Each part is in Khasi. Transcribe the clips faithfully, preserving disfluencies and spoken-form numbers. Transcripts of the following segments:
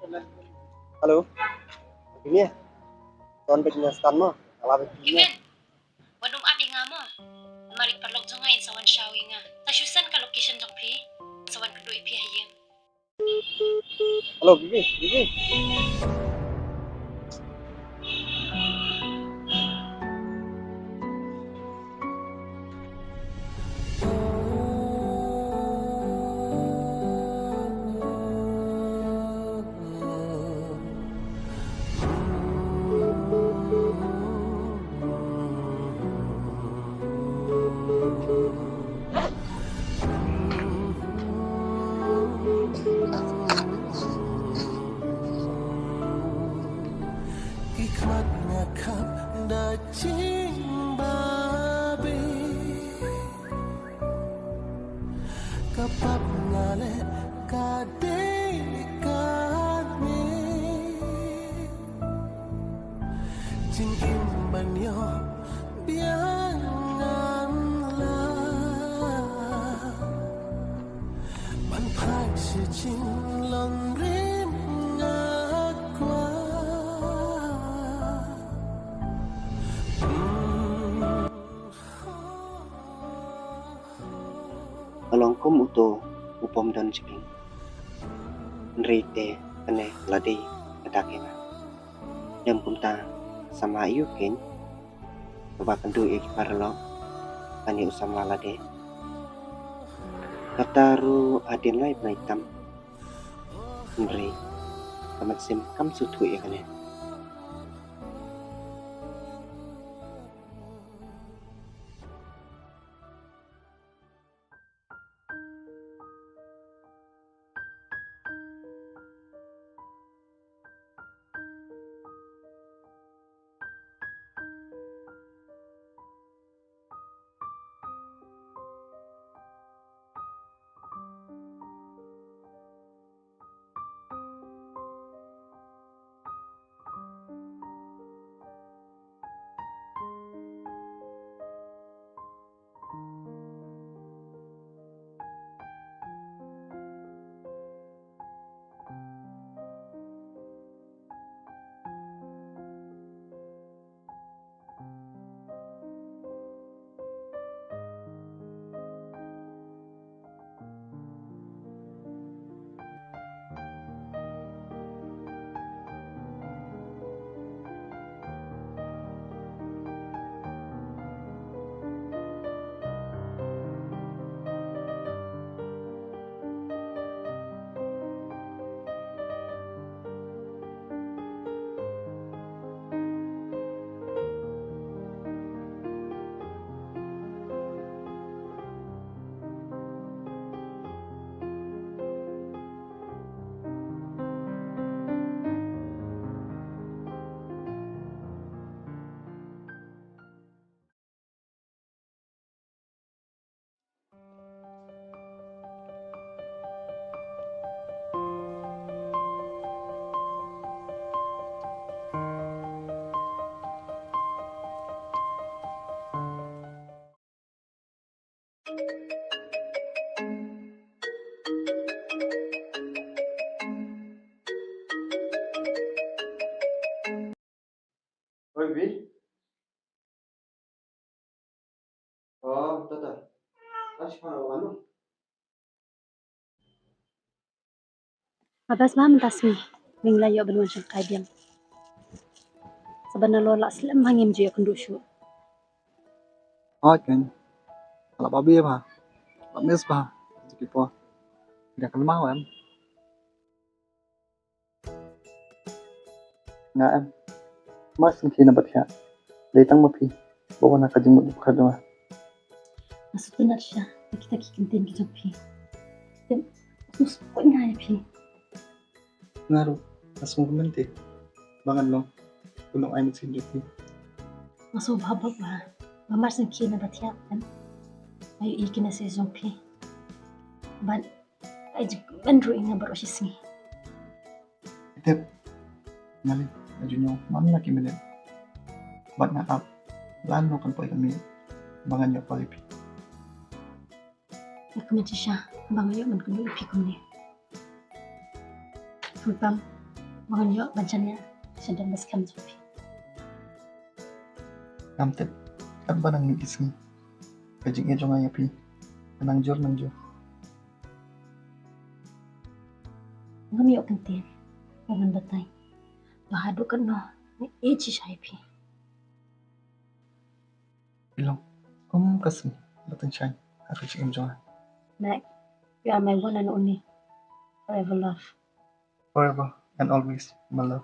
Hello. Bini. Ton bad nga stan mo. Ala bad bini. Wat nym ap ïa nga mo. Namar i paralok jong nga in sa wan shaw ïa nga. Sa shu send ka location jong phi. Sa wan kynduh ïa phi ha ïing. Hello, Bibi, Bibi. Ki khmat nga khap da jingbabe. Ka pap nga leh ka dei ka me. Jingim ban ïoh biang ngan la. Ban phai sha jinglong rim nga kwah. Ka long kum uto u bym don jingim. Hynrei te kane la dei ka dak ïa nga. Lem kumta samla ïa u keiñ kaba kynduh ïa ki paralok, kane u samla lade. Kata ruh hadien lai bnai tam. Hynrei ka mynsiem kam sngewthuh ïa kane. Oi, Bi. Oh, tata. Ash, ha, wano. Abas ba mynta sngi, nga la ïoh ban wan shangkai biang. Sa ban nalor la slem ba ngim ju ïakynduh shuh. Hooid keiñ. Nga la babe bha. La miss bha. Ki por. Nga kynmaw em. Nga em. Mar sngewkhia na bad thiah. Dei tang ma phi ba wan ha ka jingmut jingpyrkhat jong nga. Nga sngewtynnat shisha ïa kita ki kyntien ki jong phi. Te nga sngewsih nga ïa phi. Nga ruh nga sngewkmen te ba ngan long u nongai mynsiem jong phi. Nga sngewbha bha ba mar sngewkhia na bad thiah em. Nga ïohi ki message jong phi. Bad ai jingkmen ruh ïa nga baroh shi sngi. Tip, nga leit, nga ju ñiew man la ki minit. Bad nga ap lano kan poi ka miet ba ngan ïoh call ïa phi. Nga kmen shisha ba nga ïoh ban kynduh ïa phi kumne. Khamtam, Ba ngan ïoh ban shaniah sha don bas kam jong phi. Ngam tip katba nang mih ki sngi, ka jingïeit jong nga ïa phi ka nang jur nang jur. Ngam ïoh kyntien ba ngan batai ba haduh katno nga ïeit shisha ïa phi. Phi long kum ka sngi ba tyngshaiñ ha ka jingim jong nga. Max, you are my one and only forever love. Forever and always, my love.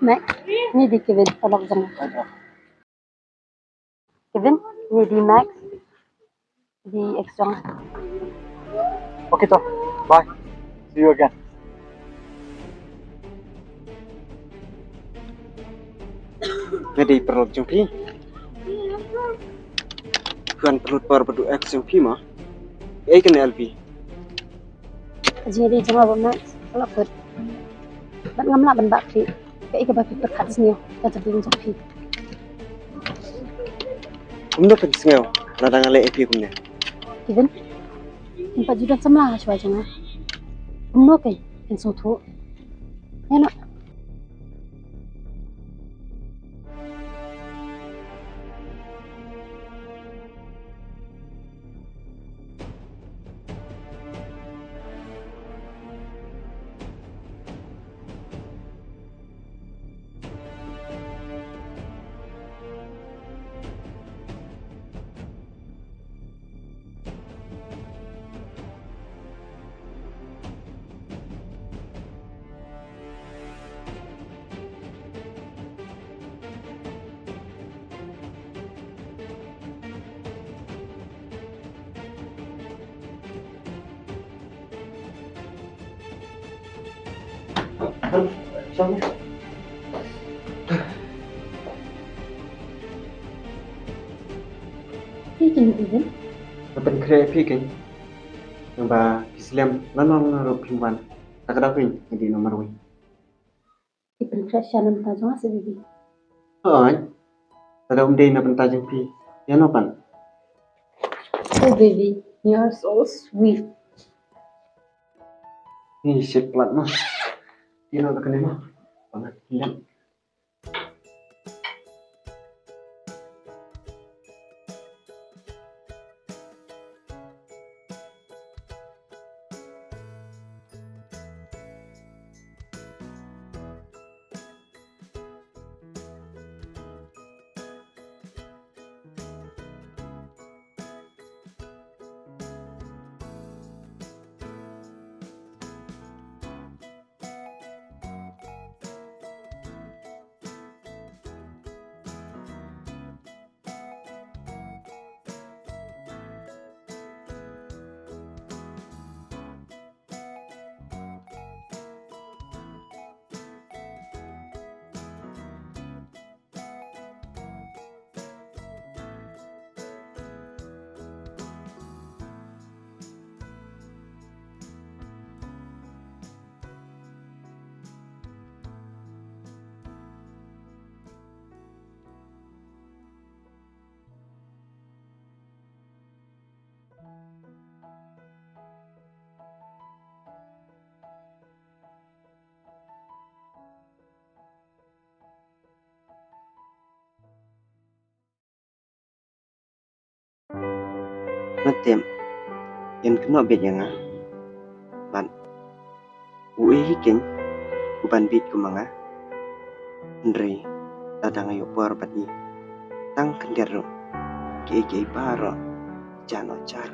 Max, ni dei Kevin, paralok jong nga. Kevin, ni dei Max, dei ex jong nga. Okay to, bye. See you again. Nga dei paralok jong phi. Phi wan pynlut por bad u ex jong phi mo. Ei kane Elvi. Ka jingïadei jong nga bad Max ka la kut. Bad ngam lah ban bah khlieh. Kaei kaba phi pyrkhat sngew ka jingïadei jong phi? Kumno phin sngew lada nga leh ïa phi kumne? Kevin, phin pat ju don samla ha shuwa jong nga. Kumno kein phin sngewthuh? Ïa noh. Phi kine phi kine? Nga pynkhreh ïa phi kine. Naba phi slem lano lano ruh phim wan. Ta ka daw phi nga dei namar wei. Phi pynkhreh sha na bynta jong nga se baby? Hooid. Lada ym dei na bynta jong phi, ïa no pat? Oh baby, you are so sweet. Ni shit plat ma. Ïa no ta kane ma. Bangat hilang. Nga tip ïa kynnoh beit ïa nga bad uei hi keiñ uban beit kum ma nga. Hynrei lada nga ïoh por bad i tang khyndiat ruh, kiei kiei baroh jan jar.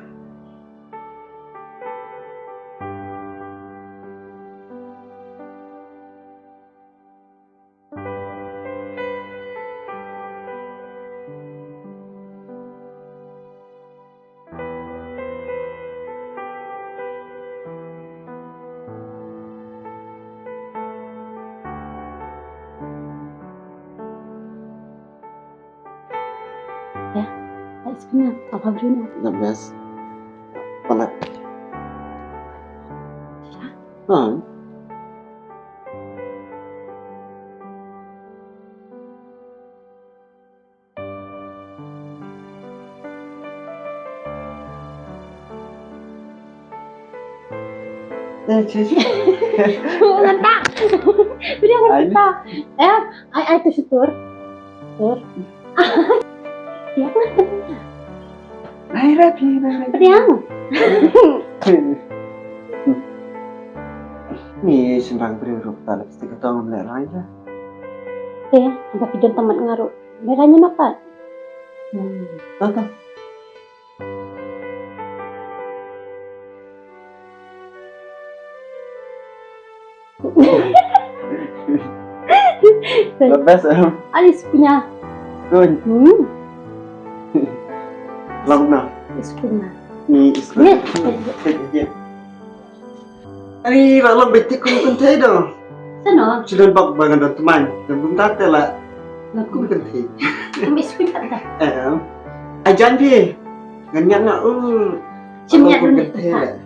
Ya, ais kena, apa brina? The best. Pala. Ya. Ah. Eh, cik, cik. Ngan ta. Video ngan ta. Eh, ai, ai tu shutur. Tur. Ya, ngan ta. Ai, rapi, rapi. Pdiang. Ni sembang beri rupa tak lipstick atau ngamlek lain lah. Eh, apa pidon tamat ngaru. Merahnya apa? Hmm. Apa? The best, em. Alis punya. Good. Hmm. Long na. Alis punya. Ni is good. Ni. Thank you. Ani ba long betik kum kun thei dong. Sano? Children bak ba ngan don teman. Dan kum tate la. Ngan kum kun thei. Ambil speed apa? Eh. Ajan pi. Ngan nyak na u. Chim nyak dun thei la.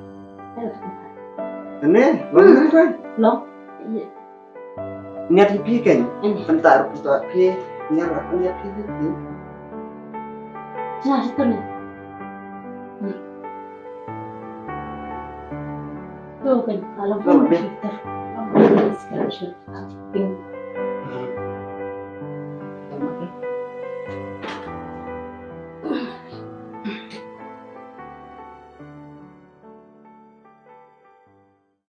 Ane, long na kan? Long. Nyak pi kan? Ane. Pentar pentar pi. Nyak nyak pi pi. Nah, situ nih. Hmm. Tuh kan, kalau long filter. Long filter. Pink.